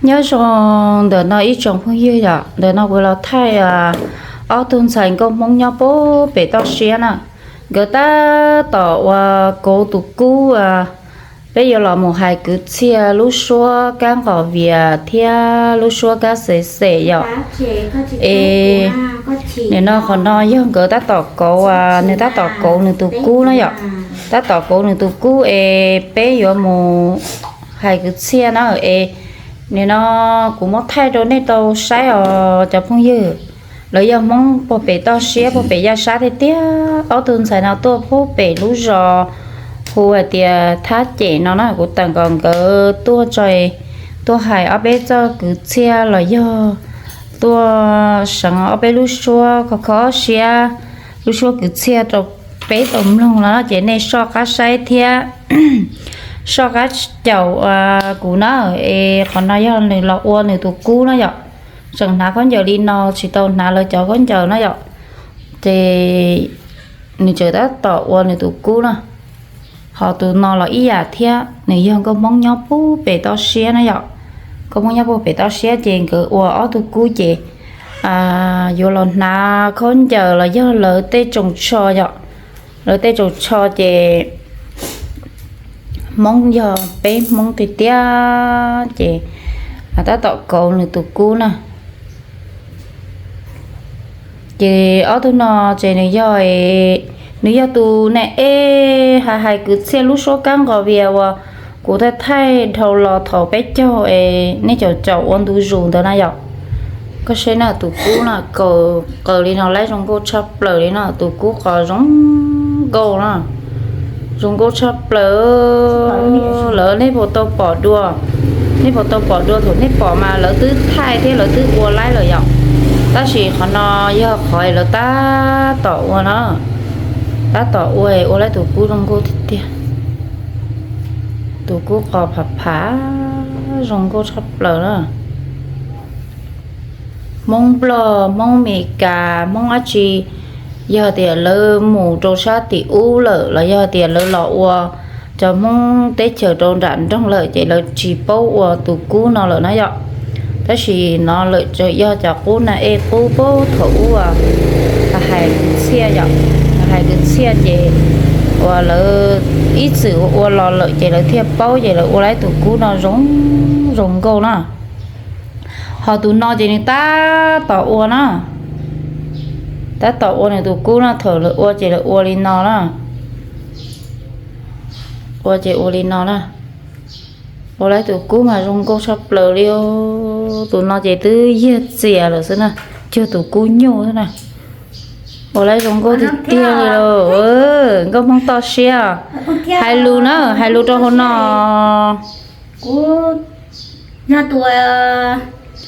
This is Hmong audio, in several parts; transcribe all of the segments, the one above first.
Nyob zoo ntawm no ib tsoom phooj ywg yom, ntawm no kuv los thaij ob tug ntxhais nkauj Hmoob nyob puag pem toj siab na. Nkawd tab tom uas kauv tus kub, peb yuav los mus hais kwv txhiaj lub suab kab nqos vias thiab lub suab kab xev xes yom. Es nim no qhov no yog nkawd tab tom kauv, nws tab tom kauv nws tus kub na yom. Tab tom kauv nws tus kub es peb yuav mus hais kwv txhiaj na. Es nim no kuv muab thaij rau nej tau saib os cov phooj ywg. Lawv yog Hmoob puag pem toj siab puag pem yaj sab tiag tiag. Ob tug ntxhais no tuaj puag pem lub zos hu hais tias Thab Cem no na. Kuv tawm nkaus nkawd tuaj tso, tuaj hais ob peb txoj kwv txhiaj los yog tuaj seev ob peb lub suab kho kho siab, lub suab kwv txhiaj rau peb tau mloog no ces nej soj qab saib thiab soj qab caum kuv na. Es qhov no yog nws los ua nws tus kub na yom. Tseem hnav khaub ncaws li no, tsis tau hnav lawv cov khaub ncaws na yom. Ces nws tseem tab tom ua nws tus kub na. Ho tus no los ib yam thiab, nws yog nkauj Hmoob nyob puag pem toj siab na yom. Nkauj Hmoob nyob puag pem toj siab ces nkawd ua ob tug kub ces yuav los hnav khaub ncaws los yog lawv tej tsoos tsho yom. Lawv tej tsoos tsho ces Hmoob yog peb Hmoob tiag tiag ces tab tom kauv nws tus kub na. Ces ob tug no ces nws yog, nws yog tus ne es hais hais kwv txhiaj lub suab kab nqos vias uas kuv thaij thaij dhau los thaum peb caug es nej caum caum ua ntu zus ntawd na yom. Koj saib na tus kub na, qaws li no lawm zoo nkauj tshaj plaws li no, tus kub qos zoo nkauj na. Zoo nkauj tshaj plaws. Lawv nej puas tau pom dua, nej puas tau pom dua, thaum nej pom mas lawv twb thaij thiab lawv twb ua laib lawm yom. Tab sis qhov no yog qhov lawv tab tom ua na. Tab tom ua, ua laib tus kub zoo nkauj tiag tiag. Tus kub qos phav phav, zoo nkauj tshaj plaws na. Hmoob Nplog, Hmoob Mes Kas, Hmoob dab tsi, yog tias lawv mus rau sab tim ub lawm los yog tias lawv los ua cov Hmoob teb chaws rau nram nroog lawm ces lawv tsis paub ua tus kub no lawm na yom. Tab sis no lawm tseem yog cov qub na ej qub puag thaum ub hais kwv txhiaj yom. Hais kwv txhiaj ces uas lawv ib txwm ua los lawm ces lawv thiaj paub ces lawv ua laib tus kub no zoo, zoo nkauj na. Ho tus no ces nws tab tom ua na, tab tom ua nws tus kub na, thaum lawv ua ces lawv ua li no na. Ua ces ua li no na. Ua laib tus kub mas zoo nkauj tshaj plaws li. Tus no ces twb yag txias lawm xwb na, cuag tus kub nyuj xwb na. Ua laib zoo nkauj tiag tiag li lauj. Nkauj Hmoob toj siab. Hais lus na, hais lus rau hauv no. Kuv yog tus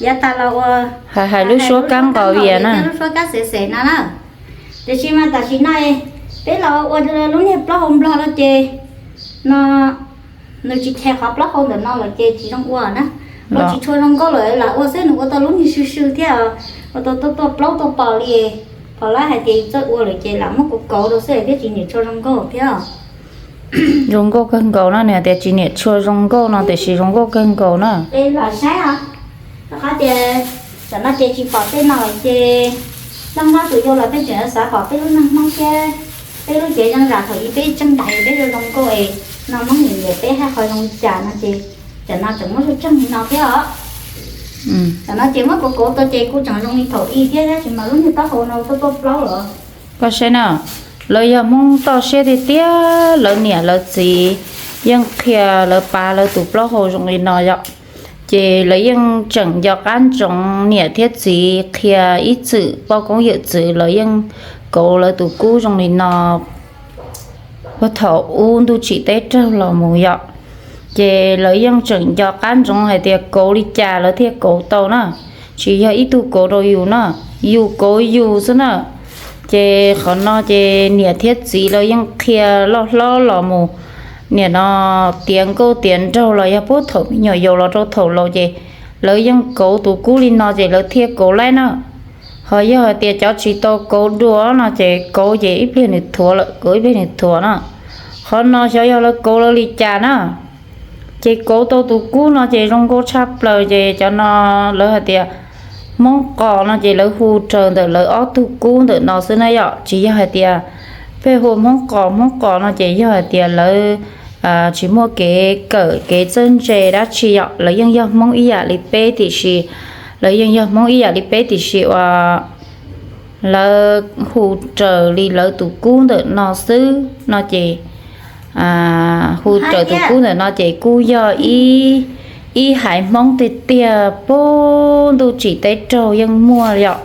yav tas los ua, hais hais lub suab kab nqos vias na, lub suab kab xev xev no na. Tiam sis mas tam sim no peb los ua lub niag plaub hau nplog lawm ces no nws tsis them qhov plaub hau ntawm no lawm ces tsis zoo ua na. Ua tsis tshua zoo nkauj lawm, lam ua xwb nws ua tau lub niag sw sw thiab, ua tau tuaj tuaj plaub tuaj pom li. Thaum lawv hais tias yus txawj ua lawm ces lam muab kuv kauv rau xwb thiab tsis niam tshua zoo nkauj thiab. Zoo nkauj kawg nkaus na, nws hais tias tsis niam tshua zoo nkauj no tiam sis zoo nkauj kawg nkaus na. Peb los saib os, rau qhov tias tam no ces tsis pom tej no lawm ces noj hmab tus yau los peb tseem yuav xav pom peb lub neej Hmoob thiab peb lub cev zoo zam thaum ub peb tseem ntais peb zoo zoo nkauj es no Hmoob nyiam nyiam peb haj qhov zoo li cas no ces tam no tseem muab zuj tseeg li no thiab os. Tam no ces muab kauv kauv tau ces kuj tseem zoo li thaum ub thiab tab sis mas lub niag taub hau no tuaj tuaj plaub lawm. Koj saib na, lawv yog Hmoob toj siab tiag tiag, lawv niam lawv txiv yeej qhia lawv pav lawv tus plaub hau zoo li no yom. Ces lawv yeej tseem nco qab ntsoov niam thiab txiv qhia ib txwm poj koob yawm txwv lawv yeej kauv lawv tus kub zoo li no puag thaum ub ntuj tsim teb raug los mus yom. Ces lawv yeej tseem nco qab ntsoov hais tias kauv li cas lawv thiaj kauv tau na, tsis yog ib tug kauv rau yus na, yus kauv yus xwb na. Ces qhov no ces niam thiab txiv lawv yeej qhia loj hlob los mus, nim no tiav nkauj tiav nraug los yog puag thaum me nyuam yaus los rau thaum laus ces lawv yeej kauv tus kub li no ces lawv thiaj kauv laib na. Ho yog hais tias cov tsis tau kauv dua no ces kauv ces ib pliag nws thuav lawm, kauv ib pliag nws thuav na. Qhov no xyov yog lawv kauv lawv li cas na. Ces kauv tau tus kub no ces zoo nkauj tshaj plaws ces cov no lawv hais tias Hmoob Qos no ces lawv hu raws ntawm lawv ob tug kub ntawm no xwb na yom, tsis yog hais tias pheej hu Hmoob Qos Hmoob Qos no ces yog hais tias lawv tsis muaj kev kawm kev txawj ntse dab tsi yom, lawv yeej yog Hmoob ib yam li peb tiam sis, lawv yeej yog Hmoob ib yam li peb tiam sis uas lawv hu raws li lawv tus kub ntawm no xwb no ces, hu raws tus kub ntawm no ces kuj yog ib haiv Hmoob tiag tiag puag ntuj tsim teb raug yeej muaj yom.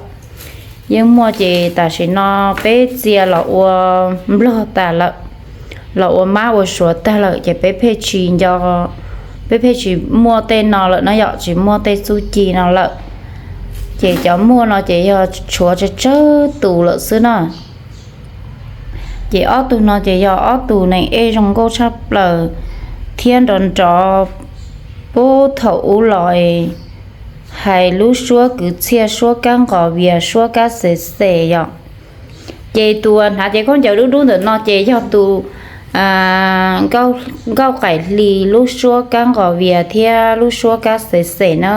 Yeej muaj ces tam sim no peb txia los ua Nplog tas lawm, los ua Mab ua Suav tag lawm ces peb pheej tsis nco, peb pheej tsis muaj tej no lawm na yom, tsis muaj tej txuj ci no lawm. Ces cov muaj no ces yog tshuav tsawg tsawg tus lawm xwb na. Ces ob tug no ces yog ob tug neeg ej zoo nkauj tshaj plaws thiab nrov nrov puag thaum ub los hais lub suab kwv txhiaj suab kab nqos vias suab kab xev xes yom. Ces tus hnav cev khaub ncaws dub dub ntawm no ces yog tus Nkauj Qaim Hli lub suab kab nqos vias thiab lub suab kab xev xes na.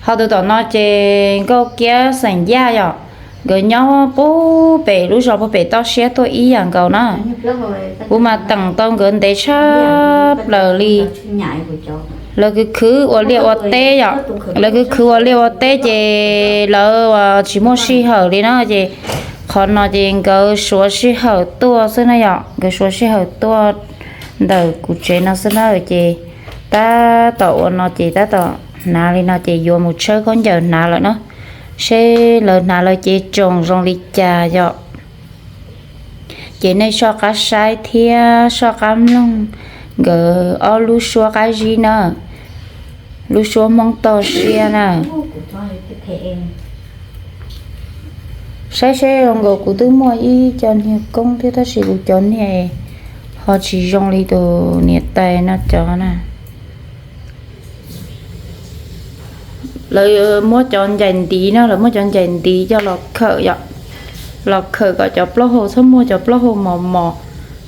Ho tus tom no ces Nkauj Kiab xeem Yaj yom, nkawd nyob puag pem lub zos puag pem toj siab tuaj ib yam nkaus na. Kuv mas teem tau nkawd ntev tshaj plaws li. Lawv khwv khwv ua liaj ua teb yom, lawv khwv khwv ua liaj ua teb ces lawv tsis muaj sij hawm li na ces qhov no ces nkawd suav sij hawm tuaj xwb na yom, nkawd suav sij hawm tuaj ntawm kuv tsev no xwb na ces tab tom ua no ces tab tom hnav li no ces yuav mus tshawb khaub ncaws hnav lawm na, seb lawv hnav lawv cev tsoos zoo li cas yom. Ces nej soj qab saib thiab soj qab mloog nkawd ob lub suab qab zib na, lub suab Hmoob toj siab na. Saib seb zoo nkaus kuv twb muaj ib co niag koob thiab tab sis kuv cov niag ho tsis zoo li tus niam tais no cov na. Lawv muab cov ncais ntiv na, lawv muab cov ncais ntiv coj los khawm yom, los khawm kom cov plaub hau txhob muaj cov plaub hau mos mos,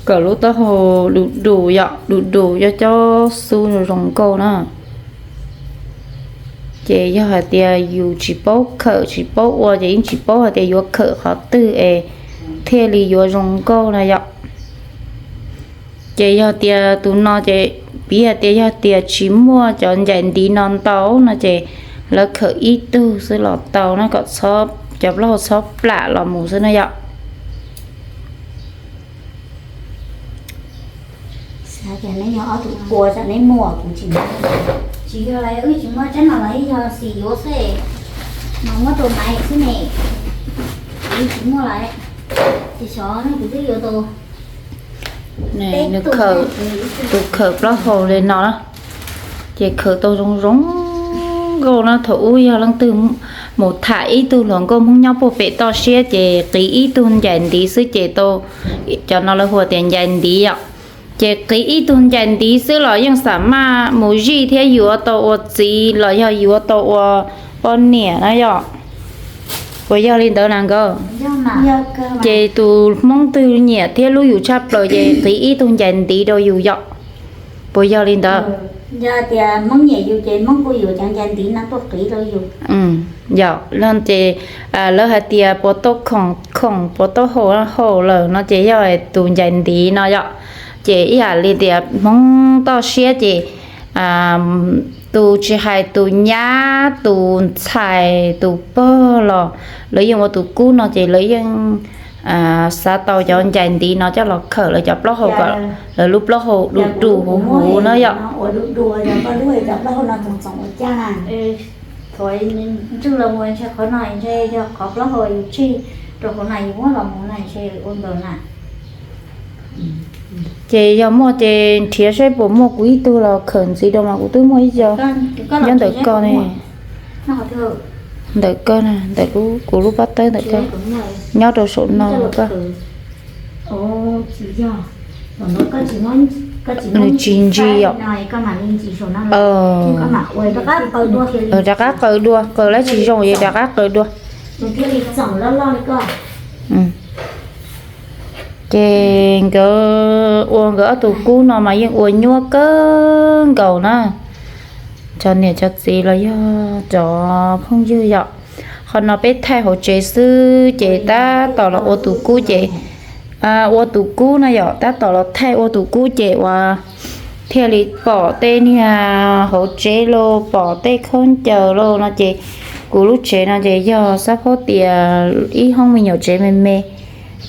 kom lub taub hau du du yom, du du coj coj xub zoo nkauj na. Ces yog hais tias yus tsis paub khawm tsis paub ua ces yeej tsis paub hais tias yuav khawm qhov twg es thiaj li yuav zoo nkauj na yom. Ces yog tias tus no ces piv hais tias yog tias tsis muaj cov ncais ntiv no ntau no ces lawv khawm ib tug xwb los tau na, kom cov plaub hau txhob plam los mus xwb na yom. Xav tias neb yog ob tug kua tsam neb muaj, kuv tsis muaj. Tsis yog lawm, wb tsis muaj, tsab no los yog xis yuav xwb, mas muab rau maiv xwb ne. Wb tsis muaj lawm, ces xyov ne kuv twb yuav tau. Nws khawm, tus khawm plaub hau li no na, ces khawm tau zoo zoo nkauj na. Thaum ub yog leej twg mus tham ib tug hluas nkauj Hmoob nyob puag pem toj siab ces qiv ib tug ncais ntiv xwb ces tau, cov no lawv hu tias ncais ntiv yom. Ces qiv ib tug ncais ntiv xwb los yeej xam maj mus zij thiab yuav tau ua txiv los yog yuav tau ua poj niam na yom. Puas yog li ntawd na nkawd? Ces tus Hmoob twg nyiam thiab hlub yus tshaj plaws ces qiv ib tug ncais ntiv rau yus yom. Puas yog li ntawd? Yog tias Hmoob nyiam yus ces Hmoob kuj yuav cov ncais ntiv no tuaj qiv rau yus. Yog ces lawv hais tias puas tau khoom khoom puas tau haum haum lawm no ces yog tus ncais ntiv no yom. Ces ib yam li tias Hmoob toj siab ces tus tsis hais tus nyab tus ntxhais tus pog los lawv yeej ua tus kub no ces lawv yeej xav tau cov ncais ntiv no coj los khawm lawv cov plaub hau kom lawv lub plaub hau du du huv huv no yom. Ces yog muaj ces nrhiav saib puas muaj kuv ib tug los khawm ntxiv rau mas kuv twb muaj ib co nyob ntawm ko ne. Ntawm ko na, ntawm kuv lub pob tawb ntawm ko, nyob rau saum no ko. Nws tsis ntsim os. Rov qab qaws dua, rov qab qaws dua, qaws lawm tsis zoo es rov qab qaws dua. Ces nkawd ua nkawd ob tug kub no mas yeej ua nyuaj kawg nkaus na. Cov niam cov txiv los yog cov phooj ywg yom, qhov no peb thaij hauv tsev xwb ces tab tom los ua tus kub ces, ua tus kub no yom, tab tom los thaij ua tus kub ces uas thiaj li pom tej niag hauv tsev lauj, pom tej khaub ncaws lauj no ces kuv lub tsev no ces yog xab phob tias ib hoob me nyuam tsev me me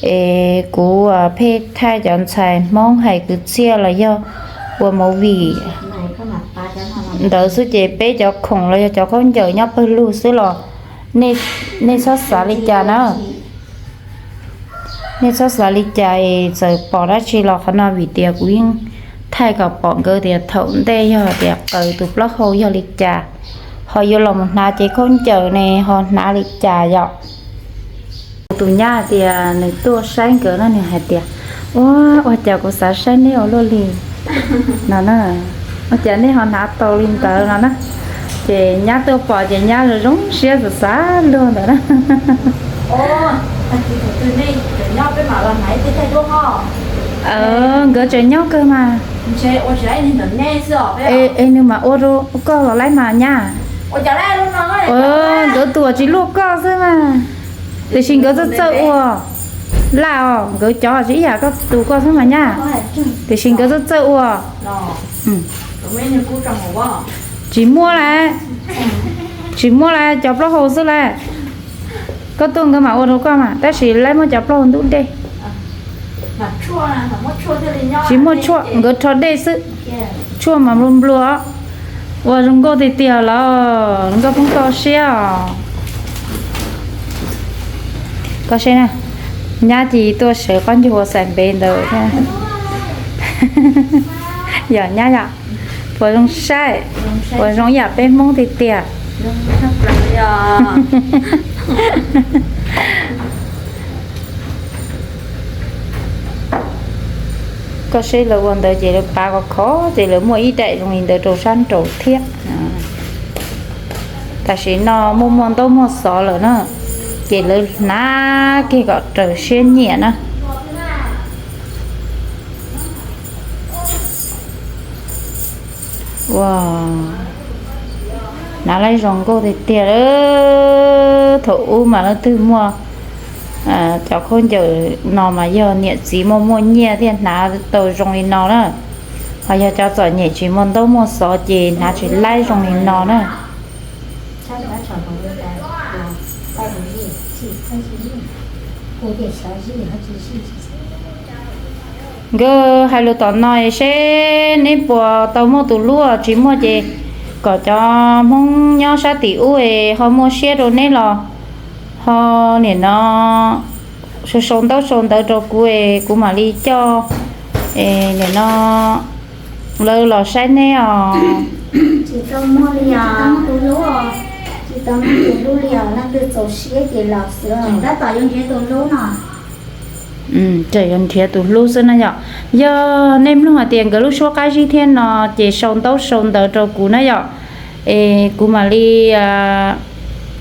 es kuv pheej thaij cov ntxhais Hmoob hais kwv txhiaj los yog ua movie ntawd xwb ces peb cov khoom los yog cov khaub ncaws nyob pawg lug xwb los nej txhob xav li cas na. Nej txhob xav li cas es txawm pom dab tsi los qhov no vim tias kuv yeej thaij kom pom nkawd tias thaum ntej yog tias qaws tus plaub hau yog li cas, ho yuav los mus hnav cev khaub ncaws ne ho hnav li cas yom. Tus nyab hais tias nws tuaj saib nkawd no nws hais tias, ua, ua cas kuv xav saib neb ua luaj li no na, ua cas neb ho hnav tau li ntawd no na. Ces nyab tuaj pom ces nyab zoo siab xav xav luag ntawd na. Nkawd tseem nyob kawg mas. Es nws mam ua rau koj los laib mas nyab. Nkawd tus uas tsis luaj koj xwb mas. Tiam sis nkawd txawj txawj ua laj os, nkawd cov tsis ib yam koj tus koj xwb mas nyab. Tiam sis nkawd txawj txawj ua. Tsis muaj lawm, tsis muaj lawm, cov plaub hau xwb lawm. Koj tuaj nkawd mam ua rau koj mas, tab sis laib muab cov plaub hau ntub dej. Tsis muaj tshuaj, nkawd rho dej xwb. Tshuaj mas nplua nplua. Ua zoo nkauj tiag tiag los zoo nkauj poob koj siab os. Koj saib na, nyab cia li tuaj sawv qab ncug ua xais npev ntawd. Yog nyab yom, puas zoo saib, puas zoo ib yam peb Hmoob tiag tiag. Koj saib lawv ua ntawd ces lawv pav khov khov ces lawv muaj ib daim zoo li ntawd rau sab nraud thiab. Tam sim no muaj muaj ntaub muaj xov lawm na, ces lawv hnav kiag kom raws siab nyiam na. Ua, hnav laib zoo nkauj tiag tiag. Thaum ub mas leej twg muaj cov khaub ncaws no mas yog niam txiv muaj muaj nyiaj thiaj hnav tau zoo li no na. Ho yog cov txom nyem tsis muaj ntaub muaj xov ces hnav tsis laib zoo li no na. Nkawd hais lus tom no seb neb puas tau muaj tus hlub, tsis muaj ces kom cov Hmoob nyob sab tim ub es ho muaj siab rau neb los ho nim no sau sau ntaub sau ntawv rau kuv es kuv mam li coj nim no lawv los saib neb os. Tsis tau muaj li os, tus hlub, tsis tau muaj tus hlub li os, leej twg txaus siab ces los xwb. Tab tom yuav nrhiav tus hlub no. Tseem yuav nrhiav tus hlub xwb na yom. Yog nej mloog hais tias nkawd lub suab qab zib thiab no ces sau ntaub sau ntawv rau kuv na yom. Es kuv mam li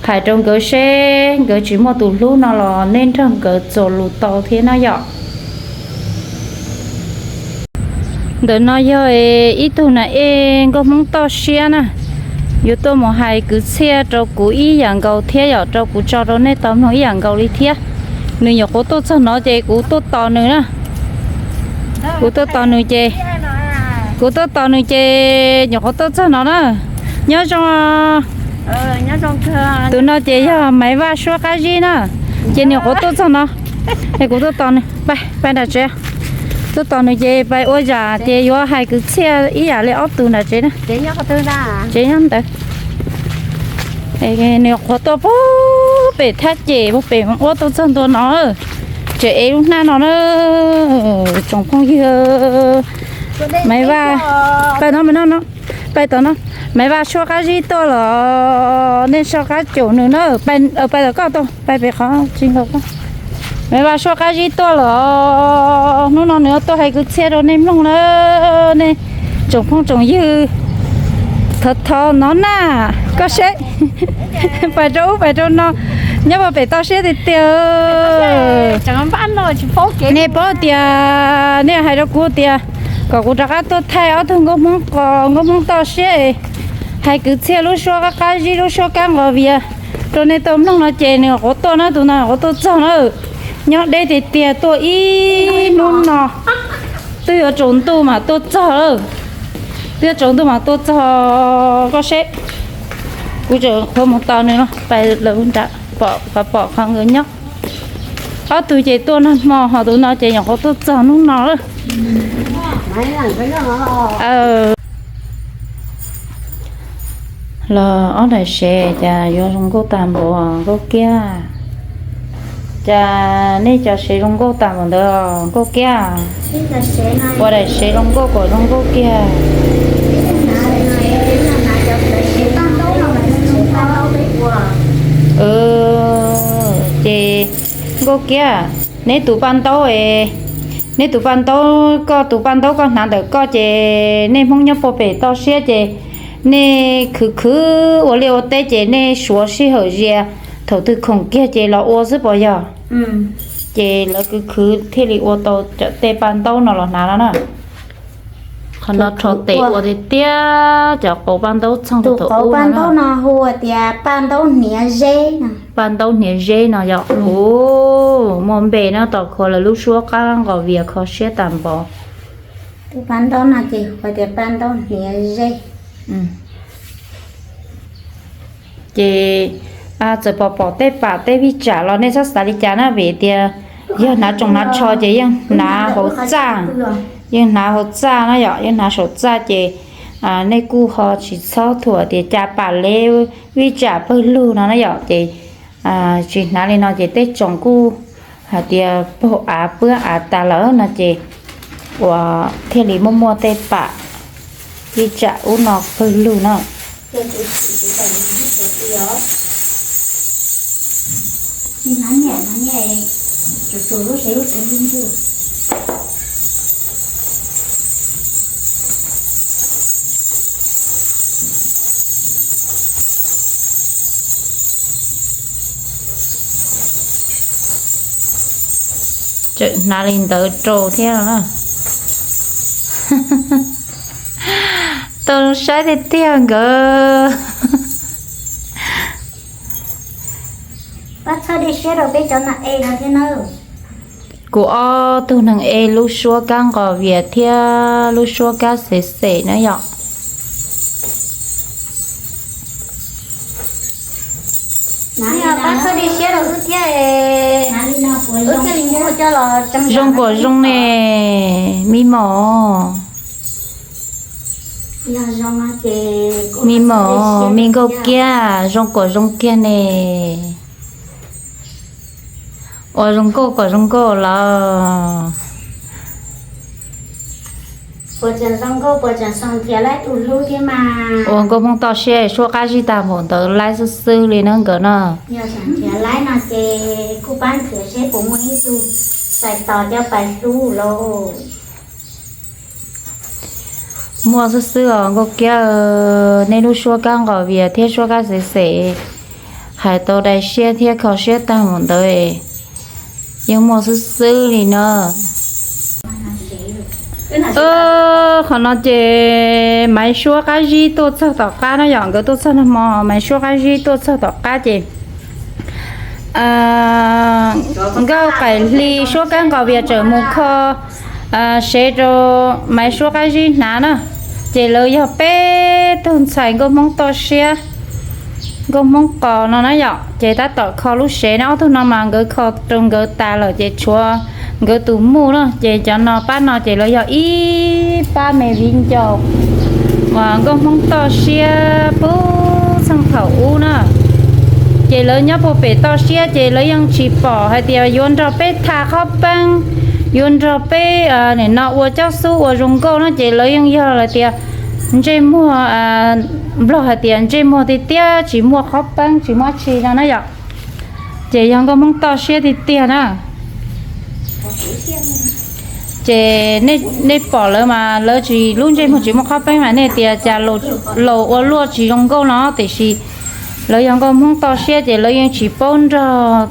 hais rau nkawd seb nkawd tsis muaj tus hlub no los nej nrog nkawd txuas lus tau thiab na yom. Ntawm no yog ib tug nas ej nkauj Hmoob toj siab na, yuav tuaj mus hais kwv txhiaj rau kuv ib yam nkaus thiab yom, rau kuv tso rau nej tau mloog ib yam nkaus li thiab. Nws nyuam qhuav tuaj txog no ces kuv tuaj tos nws na. Kuv tuaj tos nws ces, kuv tuaj tos nws ces nyuam qhuav tuaj txog no na. Nyob zoo. Tus no ces yog Maiv Vaj suab qab zib na, ces nws nyuam qhuav tuaj txog no. Es kuv tuaj tos nws, pab nram tsev. Tuaj tos nws ces pab ua zam ces yuav hais kwv txhiaj ib yam li ob tug nram tsev na. Tsev nyob ntawd. Nws nyuam qhuav tuaj puag pem thaj ces puag pem ua tuaj txog ntua no. Tseem ev lub hnab no na. Tsoom phooj ywg, Maiv Vaj, pab no, pab no, Maiv Vaj suab qab zib tuaj los nej soj qab caum nws na. Pab tom koj tuaj, pab pem qhov tsis nkaus koj. Maiv Vaj suab qab zib tuaj los hnub no nws tuaj hais kwv txhiaj rau nej mloog na, nej tsoom phooj tsoom ywg. Thov thov no na, koj seb, pais rau ub pais rau no, nyob puag pem toj siab tiag tiag. Nej paub tias nej hais rau kuv tias kom kuv rov qab tuaj thaij ob tug nkauj Hmoob qos nkauj Hmoob toj siab es hais kwv txhiaj lub suab qab qab zib lub suab kab nqos vias rau nej tau mloog no ces nws nyuam qhuav tuaj na, tus no nyuam qhuav tuaj txog na. Nyob deb tiag tiag tuaj ib hnub no, twb yuav tsaus ntuj mam tuaj txog lawm. Twb yuav tsaus ntuj mam tuaj txog, koj seb. Kuv tseem qhuav mus tos nws no, pais lawm nram pom qhov pom qhov nkawd nyob. Ob tug ces tuaj nag hmo, ho tus no ces nyuam qhuav tuaj txog hnub no lawm. Los ob daim sev cas yuav zoo nkauj tag npaum, Nkauj Kiab. Cas nej cov sev zoo nkauj tag npaum ntawd, Nkauj Kiab? Ua daim sev zoo nkauj kom zoo nkauj kiag. Ces Nkauj Kiab, neb tus paj ntaub es, neb tus paj ntaub, koj tus paj ntaub koj hnav ntawm koj ces nej Hmoob nyob puag pem toj siab ces nej khwv khwv ua liaj ua teb ces nej suav sij hawm zias, thaum twg khoom kiag ces los ua xwb puas yog? Ces lawv khwv khwv thiaj li ua tau cov tej paj ntaub no los hnav no na. Qhov no rho tes ua tiag tiag, cov qauv paj ntaub txheej tus qauv paj ntaub no hu tias paj ntaub hniav zeb no. Paj ntaub hniav zeb no yog, muaj npe no tom kho lawv lub suab qab nqos vias kho siab tag npaum. Tus paj ntaub no ces hu tias paj ntaub hniav zeb. Ces txawm pom pom tej pam tej vij tsam los nej txhob xav li cas na, vim tias yog hnav tsoos hnav tsho ces yeej hnav hauv txaj, yeej hnav hauv txaj na yom, yeej hnav saum txaj ces nej kuj ho tsis txhob thuam tias cas pam lev vij tsam pawg lug no na yom, ces tsis hnav li no ces tej tsoos kuj hais tias paug av puab av tas lawm no ces uas thiaj li muaj muaj tej pam vij tsam ub no pawg lug na. Tseem hnav li ntawd rau thiab na. Tau saib tiag tiag nkawd. Kuv ob tug neeg ej lub suab kab nqos vias thiab lub suab kab xev xem na yom. Zoo kuas zoo ne, me mos. Me mos, me Nkauj Kiab, zoo kuas zoo kiag ne. Ua zoo nkauj kom zoo nkauj los. Ua nkauj Hmoob toj siab suab qab zib tag npaum ntawd laib xwb xwb li na nkawd no. Muaj xwb xwb os Nkauj Kiab, nej lub suab kab nqos vias thiab suab kab xev xem hais tau dai siab thiab kho siab tag npaum ntawd, yeej muaj xwb xwb li na. Qhov no ces Maiv Suab Qab Zib tuaj txog tom qab na yom, nkawd tuaj txog nag hmo Maiv Suab Qab Zib tuaj txog tom qab ces Nkauj Qaim Hli suab kab nqos vias tseem mus kho sev rau Maiv Suab Qab Zib hnav na. Ces lawv yog peb tug ntxhais nkauj Hmoob toj siab, nkauj Hmoob qos no na yom, ces tab tom kho lub sev na. Ob tug no mas nkawd kho rau nkawd tas lawm ces tshuav nkawd tus muj na. Ces cov no pab no ces lawv yog ib pab me viv ncaus nkauj Hmoob toj siab puag txheej thaum ub na. Ces lawv nyob puag pem toj siab ces lawv yeej tsis pom hais tias yuav nrog peb tha qhob peeb, yuav nrog peb nim no ua coj xub ua zoo nkauj no ces lawv yeej yog hais tias ntsej muag, Nplog hais tias ntsej muag tiag tiag tsis muaj qhob peeb tsis muaj dab tsi no na yom. Ces yog nkauj Hmoob toj siab tiag tiag na. Ces nej pom lawv mas lawv tsis, lub ntsej muag tsis muaj qhov peeb mas nej tias cas laus ua luaj tsis zoo nkauj no, tiam sis lawv yog nkauj Hmoob toj siab ces lawv yeej tsis paub nrog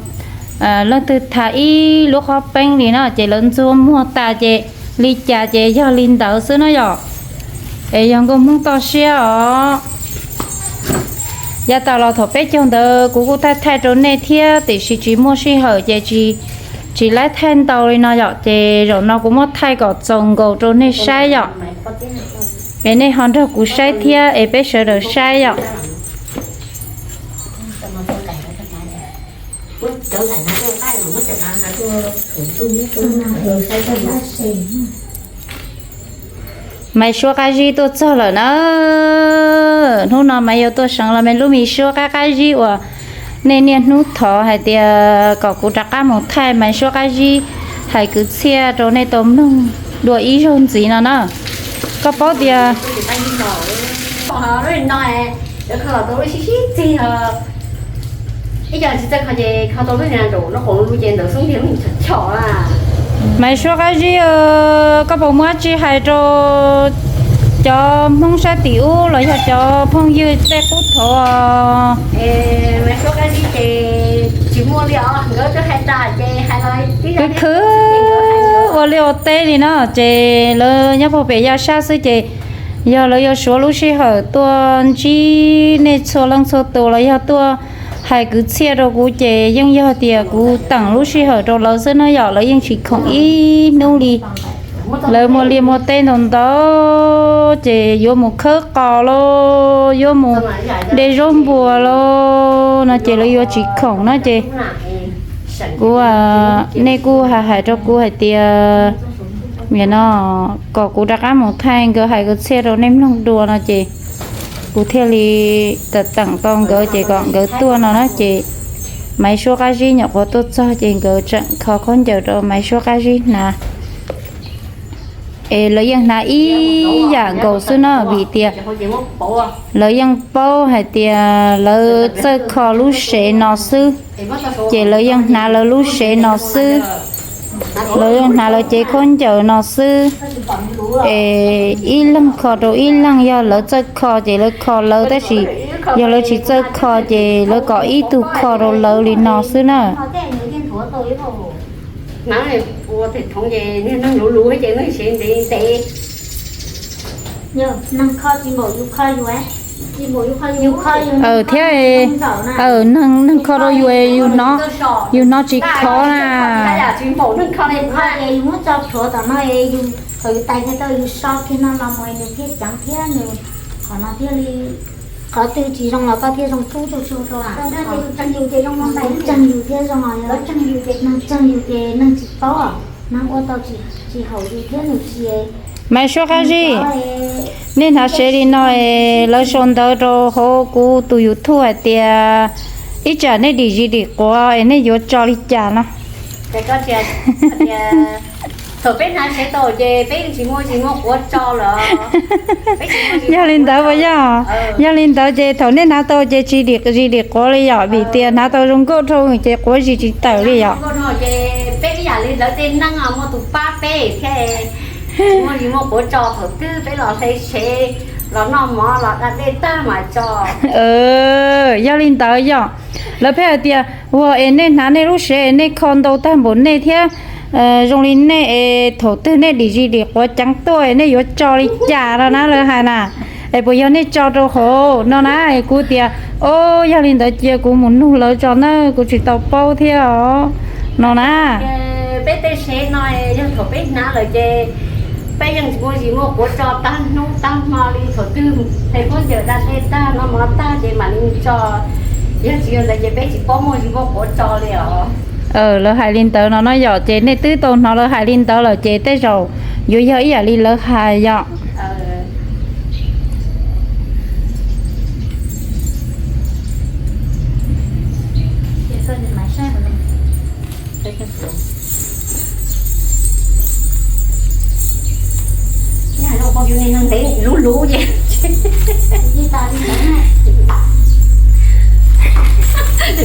leej twg tham ib lub qhov peeb li no, ces lawv ntxuav muag tas ces li cas ces yog li ntawd xwb na yom. Es yog nkauj Hmoob toj siab os. Yav tas los thaum peb caug ntawd kuv kuj thaij thaij rau nej thiab, tiam sis tsis muaj sij hawm ces tsis, tsis laib thaij ntau li no yom. Ces zaum no kuv muab thaij kom txaus nkaus rau nej saib yom. Es nej ho nrog kuv saib thiab es peb sawv daws saib yom. Maiv Suab Qab Zib tuaj txog lawm na. Hnub no Maiv yuav tuaj seev los me lub me suab qab qab zib uas nej niaj hnub thov hais tias kom kuv rov qab mus thaij Maiv Suab Qab Zib hais kwv txhiaj rau nej tau mloog dua ib zaug ntxiv no na. Koj paub tias Maiv Suab Qab Zib, koj puas muaj dab tsi hais rau cov Hmoob sab tim ub los yog cov phooj ywg tej qub thaud? Khwv khwv ua liaj ua teb li no ces lawv nyob puag pem yaj sab xwb ces yog lawv yuav suav lub sij hawm tuaj ntsib nej txhua leej txhua tus los yog tuaj hais kwv txhiaj rau kuv ces yeej yog tias kuv teem lub sij hawm rau lawv xwb na yom. Lawv yeej tsis khoom ib hnub li. Lawv muaj liaj muaj teb ntau ntau ces yuav mus khawb qos los yuav mus de zaub npua los no ces lawv yuav tsis khoom na ces kuv, nej kuj hais hais rau kuv hais tias no kom kuv rov qab mus thaij nkawd hais kwv txhiaj rau nej mloog dua no ces kuv thiaj li teem tau nkawd ces kom nkawd tuaj no na ces Maiv Suab Qab Zib nyuam qhuav tuaj txog ces nkawd tseem kho khaub ncaws rau Maiv Suab Qab Zib hnav. Es lawv yeej hnav ib yam nkaus xwb no vim tias lawv yeej paub hais tias lawv txawj kho lub sev no xwb, ces lawv yeej hnav lawv lub sev no xwb. Lawv yeej hnav lawv cev khaub ncaws no xwb. Es ib leeg kho rau ib leeg, yog lawv txawj kho ces lawv kho lawv, tab sis yog lawv tsis txawj kho ces lawv kom ib tug kho rau lawv li no xwb na. Thiab neeg kho rau yus, yus hnov tsis khov na. Qhov twg tsis zoo los koj thiaj zoo tub tsuj tsuag rau, tseeg yus thiab zoo, neeg tseeg yus ces neeg tsis paub, neeg ua tau tsis haum yus thiab nws tsis. Maiv Suab Qab Zib, nej hnav sev li no es lawv sau ntawv rau hauv kuv tus YouTube hais tias ib tsam nej dim zis dim quav es nej yuav tso li cas no? Yog li ntawd puas yog? Yog li ntawd ces thaum nej hnav tau ces tsis dim zis dim quav li yom, vim tias hnav tau zoo nkauj dhau ces quav zis tsis tawm li yom. Yog li ntawd yom, lawv pheej hais tias ua es nej hnav nej lub sev es nej kho ntau tag npaum nej thiab zoo li nej es thaum twg nej dim zis dim quav ceev tuaj es nej yuav tso li cas no na lawv hais na. Es puas yog nej tso rau hauv no na? Es kuv tias o, yog li ntawd cia kuv mus nug lawv tso na, kuv tsis tau paub thiab os no na. Peb tej sev no yog thaum peb hnav lawm ces peb yeej tsis muaj zis muaj quav tso tag hnub tag hmo li, thaum twg hle khaub ncaws da dej tag noj mov tag ces mam li tso. Yog tsis yog ntawd ces peb tsis paub muaj zis muaj quav tso li os. Lawv hais li ntawd no no yom, ces nej twb tau hnov lawv hais li ntawd lawm ces tej zaum yuav yog ib yam li lawv hais yom. Luv luv ces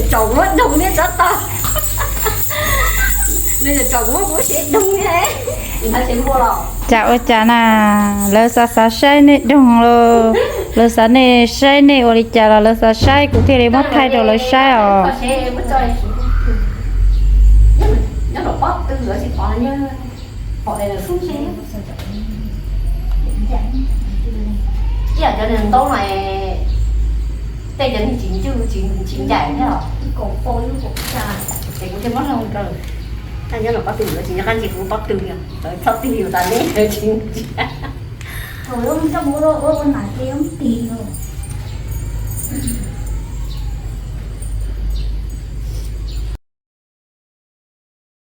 tsom muab doog thiab tsob tog, tsom muab kuv sev doog thiab. Cas ua cas na, lawv xav xav saib nej doog los, lawv xav nej saib nej ua li cas los lawv xav saib, kuv thiaj li muab thaij rau lawv saib os. Ib yam cov niag ntaub no, tej cov niag tsis ncw tsis ncaim thiab os. Ces kuv thiaj muab hloov rau. Nyob no pob tw, tsis nco qab ntsis kuv pob tw no, lawv txhob tig yus tas neb tsis ncaim.